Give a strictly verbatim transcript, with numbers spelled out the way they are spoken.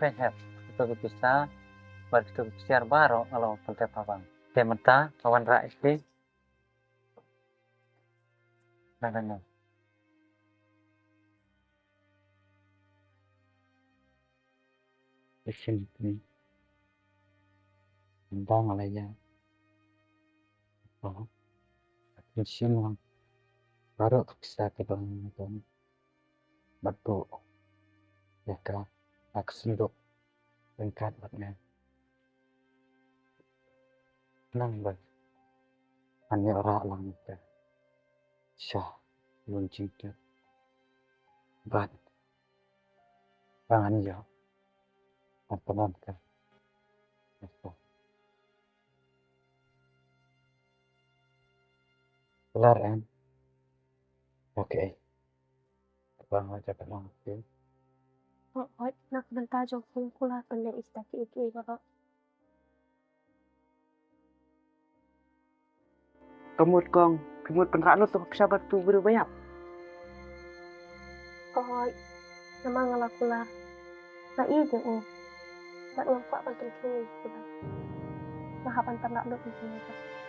Pynhap kito ki pisa bad kito ki pisa baroh nga la wan pyntip ha bank. Te mynta ka wanrah ïa ki. Na na na. Isin ni. Mynta nga la ïa. Oh. Isin lang. Baroh ki pisa ki bang bang. Bad buh ïa ka ha ka synduk ryngkat bad nga. Nang ba ngan ïoh rah lang ïa ka sha lun jingtip. Bad ba ngan ïoh ngan pynlong ka. Kelar em? Okay. Kaba nga jaka long phi. Hooid, na ka bynta jong phi nga kular ban leh ïa kita kiei kiei baroh. Ka mut kong, ka mut pynrah lut to ka pisa bad uto u briew ba ïap. Hooid, namar nga la kular. Nga ïeit ïa u. Bad ngam kwah ban pynkheiñ ïa u. Nga hap ban pynrah lut ïa u.